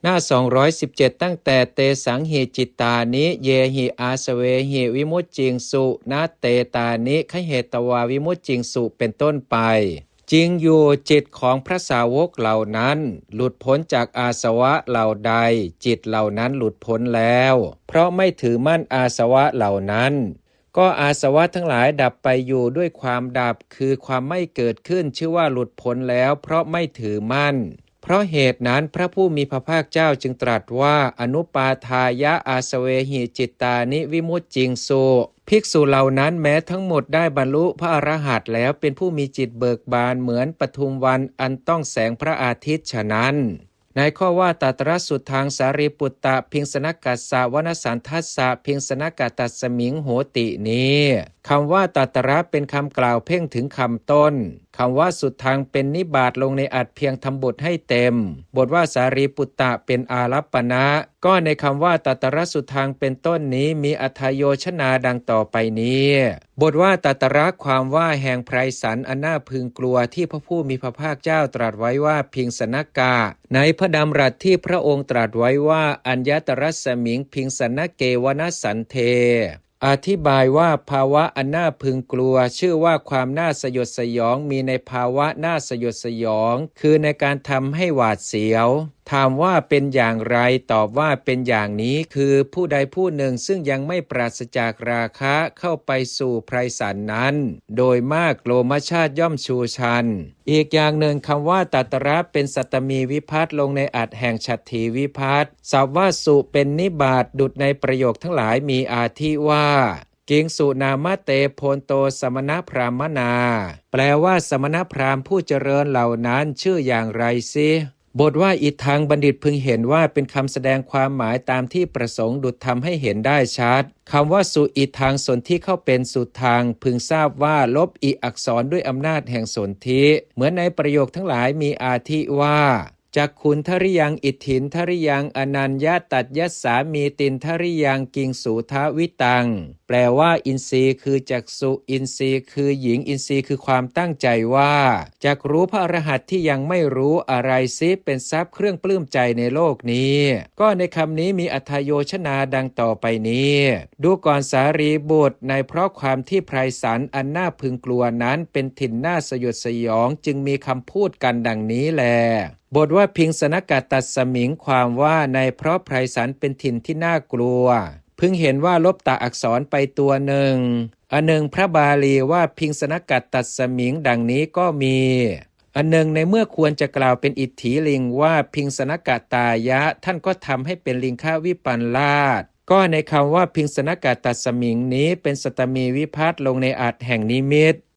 ໜ້າສອງຮ້ອຍສິບເຈັດ ຕັ້ງແຕ່ ເຕສັງຫິຈິດຕານິ ເຢຫິອາສະເວຫິວິມຸດຈິງສຸ ນະເຕຕານິ ຄະເຫຕະວາວິມຸດຈິງສຸ ເປັນຕົ້ນໄປ. ຈິງຢູ່, ຈິດຂອງພະສາວົກເຫຼົ່ານັ້ນ ຫຼຸດພົ້ນຈາກອາສະວະເຫຼົ່າໃດ, ຈິດເຫຼົ່ານັ້ນຫຼຸດພົ້ນແລ້ວ, ເພາະໄມ່ຖືໝັ້ນອາສະວະເຫຼົ່ານັ້ນ. ກໍອາສະວະທັງຫຼາຍດັບໄປຢູ່ດ້ວຍຄວາມດັບ, ຄືຄວາມໄມ່ເກີດຂຶ້ນ, ຊື່ວ່າຫຼຸດພົ້ນແລ້ວ, ເພາະໄມ່ຖືໝັ້ນ. ເພາະເຫດນັ້ນ, ພະຜູ້ມີພະພາກເຈົ້າຈຶ່ງຕລັດວ່າ, ອະນຸປາທາຍະອາສະເວຫິຈິດຕານິວິມຸດຈິງສຸ. ພິກສຸເຫຼົ່ານັ້ນແມ້ທັງໝົດໄດ້ບັນລຸພະອະລະຫັດແລ້ວ, ເປັນຜູ້ມີຈິດເບີກບານເໝືອນປະທຸມວັນອັນຕ້ອງແສງພະອາທິດ ສະນັ້ນ ໃນຂໍ້ວ່າ ຕະຕະລະສຸດທັງ ສາລີປຸດຕະ, ພິງສະນະກັດສະ, ວະນະສັນທັດສະ, ພິງສະນະກະຕັດສະມິງໂຫຕິ ນີ້, ຄຳວ່າ ຕະຕະລະ ເປັນຄຳກ່າວເພ່ງເຖິງຄຳຕົ້ນ, ຄຳວ່າ ສຸດທັງ ເປັນນິບາດລົງໃນອັດພຽງທຳບົດໃຫ້ເຕັມ, ບົດວ່າ ສາລີປຸດຕະ ເປັນອາລັບປະນະ. ກໍໃນຄຳວ່າ ຕະຕະລະສຸດທັງ ເປັນຕົ້ນນີ້ ມີອັດຖະໂຍຊະນາດັ່ງຕໍ່ໄປນີ້. ບົດວ່າ ຕະຕະລະ ຄວາມວ່າ ແຫ່ງໄພສານອັນໜ້າພຶງກົວ ທີ່ພະຜູ້ມີພະພາກເຈົ້າຕລັດໄວ້ວ່າ ພິງສະນະກະ, ໃນພະດຳລັດທີ່ພະອົງຕລັດໄວ້ວ່າ ອັນຍະຕະລັດສະມິງ ພິງສະນະເກ ວະນະສັນເທ ອະທິບາຍວ່າ ພາວະອັນໜ້າພຶງກົວ ຊື່ວ່າຄວາມໜ້າສະຫຍົດສະຫຍອງ ມີໃນພາວະໜ້າສະຫຍົດສະຫຍອງ ຄືໃນການທຳໃຫ້ຫວາດສຽວ. ຖາມວ່າເປັນຢ່າງໃດ? ຕອບວ່າເປັນຢ່າງນີ້ ຄືຜູ້ໃດຜູ້ໜຶ່ງ ຊຶ່ງຍັງໄມ່ປາສະຈາກລາຄະ ເຂົ້າໄປສູ່ໄພສານນັ້ນ, ໂດຍມາກໂລມະຊາດຍ່ອມຊູຊັນ. ອີກຢ່າງໜຶ່ງ, ຄຳວ່າ ຕະຕະລະ ເປັນສັດຕະມີວິພັດ ລົງໃນອັດແຫ່ງສັດຖີວິພັດ. ສັບວ່າ ສຸ ເປັນນິບາດ, ດຸດໃນປະໂຫຍກທັງຫຼາຍມີອາທິວ່າ ກິງສຸນາມະເຕ ໂພນໂຕ ສະມະນະພຣາມະນາ, ແປວ່າ ສະມະນະພຣາມຜູ້ຈະເລີນເຫຼົ່ານັ້ນ ຊື່ຢ່າງໃດຊິ? ບົດວ່າ ອິທັງ ບັນດິດພິງເຫັນວ່າເປັນຄຳສະແດງຄວາມໝາຍຕາມທີ່ປະສົງ ດຸດທຳໃຫ້ເຫັນໄດ້ຊັດ. ຄຳວ່າ ສຸອິທັງ ສົນທິເຂົ້າເປັນ ສຸທັງ, ພິງຊາບວ່າ ລົບອິອັກສອນດ້ວຍອຳນາດແຫ່ງສົນທິ, ເໝືອນໃນປະໂຫຍກທັງຫຼາຍມີອາທິວ່າ ຈັກຂຸນທະລິຍັງ ອິດຖິນທະລິຍັງ ອະນັນຍະຕັດຍັດສາມີຕິນທະລິຍັງ ກິງສູທະວິຕັງ, ແປວ່າ ອິນຊີຄືຈັກສຸ, ອິນຊີຄືຍິງ, ອິນຊີຄືຄວາມຕັ້ງໃຈວ່າ ຈັກຮູ້ພະອະລະຫັດທີ່ຍັງໄມ່ຮູ້ອະໄລຊິ ເປັນຊັບເຄື່ອງປຶ້ມໃຈໃນໂລກນີ້. ກໍໃນຄຳນີ້ມີອັດຖະໂຍຊະນາດັ່ງຕໍ່ໄປນີ້. ດູກ່ອນສາລີບຸດ, ໃນເພາະຄວາມທີ່ໄພສານອັນໜ້າພຶງກົວນັ້ນ ເປັນຖິ່ນໜ້າສະຫຍົດສະຫຍອງ ຈຶ່ງມີຄຳພູດກັນດັ່ງນີ້ແລ. ບົດວ່າ ພິງສະນະກະຕັດສະມິງ, ຄວາມວ່າ ໃນເພາະໄພສານເປັນຖິ່ນທີ່ໜ້າກົວ, ເພິ່ງເຫັນວ່າລົບຕາອັກສອນໄປຕົວໜຶ່ງ. ອັນໜຶ່ງ ພະບາລີວ່າ ພິງສະນະກະຕັດສະມິງ ດັ່ງນີ້ກໍມີ. ອັນໜຶ່ງ ໃນເມື່ອຄວນຈະກ່າວເປັນອິດຖີລິງວ່າ ພິງສະນະກະຕາຍະ, ທ່ານກໍທຳໃຫ້ເປັນລິງຄະວິປັນລາດ. ກໍໃນຄຳວ່າ ພິງສະນະກະຕັດສະມິງ ນີ້ ເປັນສັດຕະມີວິພັດລົງໃນອັດແຫ່ງນິມິດ.